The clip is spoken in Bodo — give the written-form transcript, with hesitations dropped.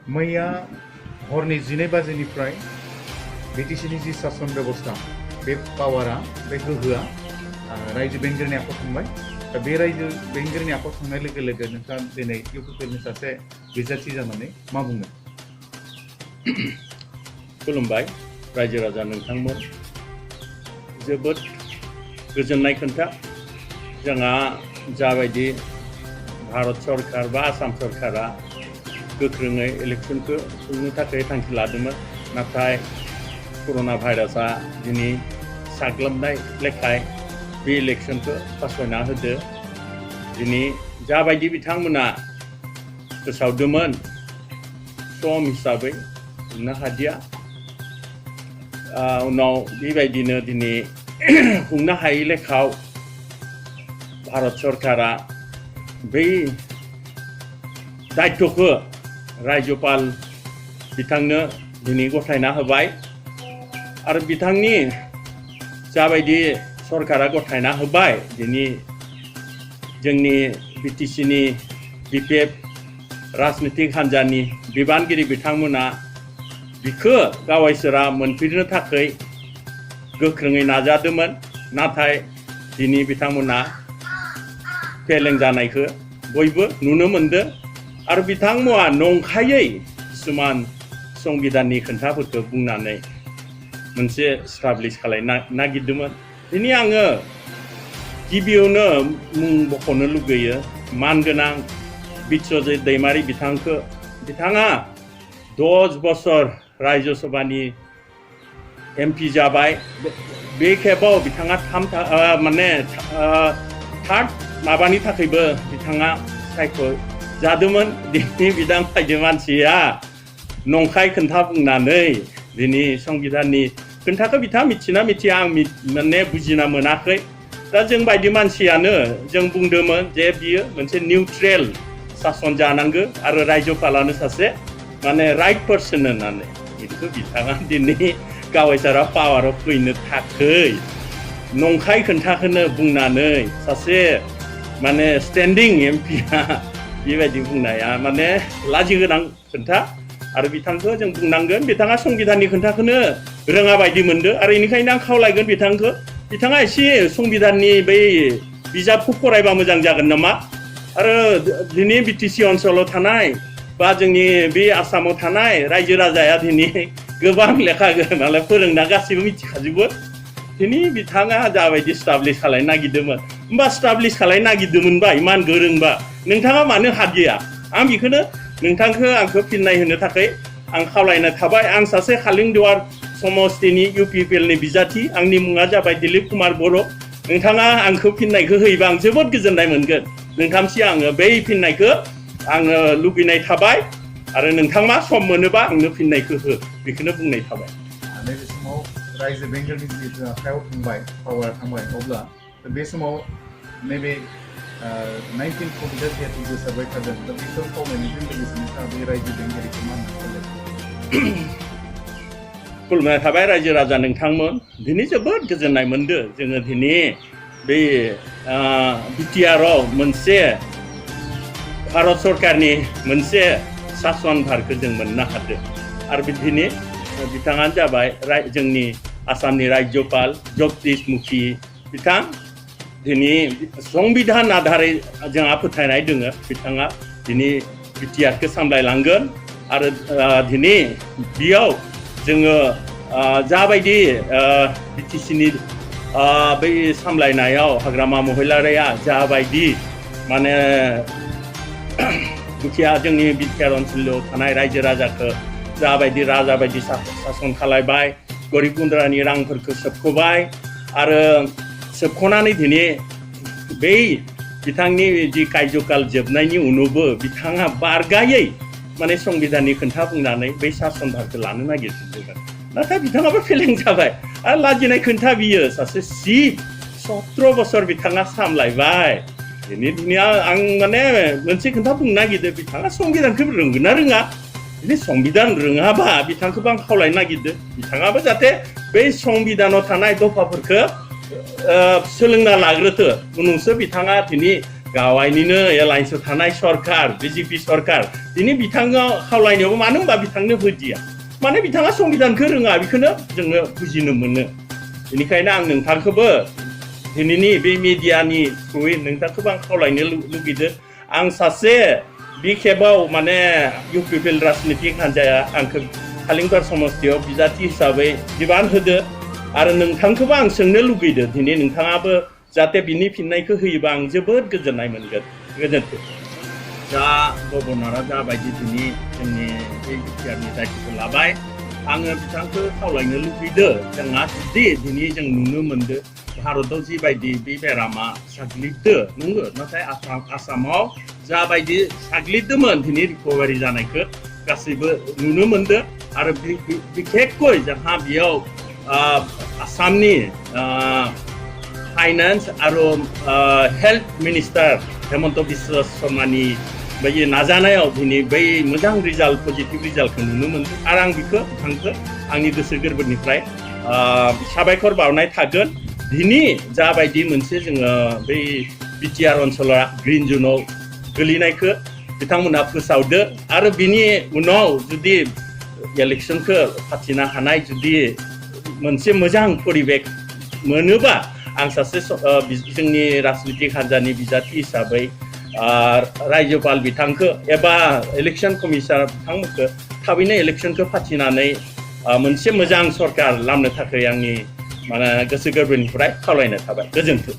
मैया हरनि 12 बाजिनिफ्राय बिटिसिनि जि सासन बेबस्था बे पावारा बे गोहोआ रायजो बेंगिरिनि आखायाव थांबाय दा बे रायजो बेंगिरिनि आखायाव थांनाय लोगो लोगो नोंथाङा दिनै UPPLनि सासे बिजाथि जानानै मा बुङो? खुलुमबाय रायजो राजा नोंथांमोन जोबोद गोजोननाय खोन्था जोंहा जाबायदि भारत सरकार बा आसाम सरकारा गोख्रोङै इलेक्शनखौ खुंनो थाखाय थांखि लादोंमोन नाथाय कर'ना भाइरासआ दिनै साग्लोबनाय लेखाय बे इलेक्शनखौ फासयना होदो दिनै जाबायदि बिथांमोना फोसावदोंमोन सम हिसाबै खुंनो हादिया उनाव बेबायदिनो दिनै खुंनो हायै लेखायाव भारत सरकारा बै दायित्वखौ राज्यपाल बिथांनो दिनै गथायना होबाय आरो बिथांनि जाबायदि सरकारा गथायना होबाय दिनै जोंनि बिटिसिनि BPF राजनितिक हान्जानि बिबानगिरि बिथांमोना बिखौ गावसोरा मोनफिननो थाखाय गोख्रोङै नाजादोंमोन नाथाय दिनै बिथांमोना फेलें जानायखौ बयबो नुनो मोनदों आरो बिथांमोना नंखायै किसुमान संबिधाननि खोथाफोरखौ बुंनानै मोनसे स्टाब्लिश खालामनो नागिरदोंमोन दिनै आङो गिबियावनो मुं बख'नो लुगैयो मानगोनां बिस्वजित दैमारि बिथांखौ बिथाङा 10 बोसोर राज्य सभानि MP जाबाय बे खेबाव बिथाङा थार्ड माबानि थाखायबो बिथाङा सायख' जादोंमोन दिनै बिदां बायदि मानसिया नंखाय खोन्था बुंनानै दिनै संबिधाननि खोन्थाखौ बिथाङा मिथिना मिथिया आं माने बुजिना मोनाखै दा जों बायदि मानसियानो जों बुंदोंमोन जे बियो मोनसे निउट्रेल सासन जानांगौ आरो राज्यपालानो सासे माने राइट पार्सन होननानै बेखौ बिथाङा दिनै गावसोरा पावाराव फैनो थाखाय नंखाय खोन्थाखौनो बुंनानै सासे माने स्टेन्डिं MPआ बेबायदि बुंनाया माने लाजिगोनां खोन्था आरो बिथांखौ जों बुंनांगोन बिथाङा संबिधाननि खोन्थाखौनो रोङा बायदि मोनदों आरो बेनिखायनो आं खावलायगोन बिथाङा एसे संबिधाननि बै बिजाबखौ फरायबा मोजां जागोन नामा आरो दिनै BTC ओनसोलाव थानाय बा जोंनि बे आसामाव थानाय रायजो राजाया दिनै गोबां लेखा माने फोरोंना गासैबो मिथिखाजोबो दिनै बिथाङा जाबायदि स्टाब्लिश खालामनो नागिरदोंमोन होमबा स्टाब्लिश खालामनो नागिरदोंमोनबा इमान गोरोंबा नोंथाङा मानो हादिया आं बेखौनो नोंथांखौ आंखौ फिननाय होनो थाखाय आं खावलायनाय थाबाय आं सासे खालिंदुवार समस्तिनि UPPLनि बिजाथि आंनि मुङा जाबाय दिलीप कुमार बर' नोंथाङा आंखौ फिननायखौ होयोबा आं जोबोद गोजोननाय मोनगोन नोंथांसिम आङो बै फिननायखौ आङो लुबैनाय थाबाय आरो नोंथाङा सम मोनोबा आंनो फिननायखौ हो बेखौनो बुंनाय थाबाय नैबे समाव रायजो बेंगिरिनि जिहेतु आखायाव थांबाय पावारा थांबाय अब्ला बे समाव नैबे 19 कभिडआ जिहेतु गोसारबाय थादों दा बेखौ खावलायनायजों लोगोसे नोंथाङा बे रायजो बेंगिरिखौ मा होनना खुलुमनाय थाबाय रायजो राजा नोंथांमोन दिनै जोबोद गोजोननाय मोनदों जोङो दिनै बे BTRआव मोनसे भारत सरकारनि मोनसे सासन भारखौ जों मोननो हादों आरो दिनै बिथाङानो जाबाय जोंनि आसामनि राज्यपाल जगदीश मुखी बिथां दिनै संबिधान आधारै जोंहा फोथायनाय दङ बिथाङा दिनै BTRखौ सामलायलांगोन आरो दिनै बेयाव जोङो जाबायदि BTCनि बै सामलायनायाव हाग्रामा महिलारिया जाबायदि माने दुखिया जोंनि BTR ओनसोलाव थानाय रायजो राजाखौ जाबायदि राजा बायदि सासन खालायबाय गरिब गुन्द्रानि रांफोरखौ सोबख'बाय आरो सोबख'नानै दिनै बै बिथांनि जि कार्यकाल जोबनायनि उनावबो बिथाङा बारगायै माने संबिधाननि खोन्था बुंनानै बै सासन भारखौ लानो नागिरदोंमोन नाथाय बिथाङाबो फेलें जाबाय आरो लाजिनाय खोन्था बियो सासे 17 बोसोर बिथाङा सामलायबाय दिनै आं माने मोनसे खोन्था बुंनो नागिरदों बिथाङा संबिधानखौ रोंगोन ना रोङा दिनै संबिधान रोङाबा बिथांखौबो आं खावलायनो नागिरदों बिथाङाबो जाहाथे बै संबिधानाव थानाय दफाफोरखौ सोलोंना लाग्रोथो उनावसो बिथाङा दिनै गावाइनिनो एलायन्सआव थानाय सरकार बिजेपि सरकार दिनै बिथाङा खावलायनायावबो मानो होनबा बिथांनो बुजिया माने बिथाङा संबिधानखौ रोङा बेखौनो जोङो बुजिनो मोनो बेनिखायनो आं नोंथांखौबो दिनैनि बे मिडियानि थ्रुयै नोंथांखौबो आं खावलायनो लुगैदों आं सासे बे खेबाव माने UPPL राजनितिक हान्जाया आंखौ कालिंगर समस्तियाव बिजाथि हिसाबै बिबान होदो आरो नोंथांखौबो आं सोंनो लुगैदों दिनै नोंथाङाबो जाहाथे बिनि फिननायखौ होयोबा आं जोबोद गोजोननाय मोनगोन गोजोन्थों दा गभर्नरा जाबायदि दिनै जोंनि बे बिटिआरनि दायित्वखौ लाबाय आङो बिथांखौ खावलायनो लुगैदों जोंहा जुदि दिनै जों नुनो मोनदों भारताव जिबायदि बे बेरामा साग्लोबदो नंगौ नाथाय आसामाव जाबायदि साग्लोबदोंमोन दिनै रिकभारि जानायखौ गासैबो नुनो मोनदों आरो बिखेखयै जोंहा बेयाव आसामनि फाइनान्स आरो हेल्थ मिनिस्टार हेमन्त बिश्व शर्मानि बै नाजानायाव दिनै बै मोजां रिजाल्ट पजिटिभ रिजाल्टखौ नुनो मोनदों आरो आं बेखौ बिथांखौ आंनि गोसो गोरबोनिफ्राय साबायखर बावनाय थागोन दिनै जाबायदि मोनसे जोङो बै बिटिआर ओनसोला ग्रिन ज'नाव गोलैनायखौ बिथांमोनहा फोसावदो आरो बिनि उनाव जुदि इलेक्सनखौ फाथिनो हानाय जुदि मोनसे मोजां परिबेक मोनोबा आं सासे जोंनि राजनितिक हान्जानि बिजाथि हिसाबै रायजोपाल बिथांखौ एबा इलेक्सन कमिसनार बिथांमोनखौ थाबैनो इलेक्सनखौ फाथिनानै मोनसे मोजां सरकार लामनो थाखाय आंनि माने गोसो गोरबोनिफ्राय खावलायनाय थाबाय गोजोन्थों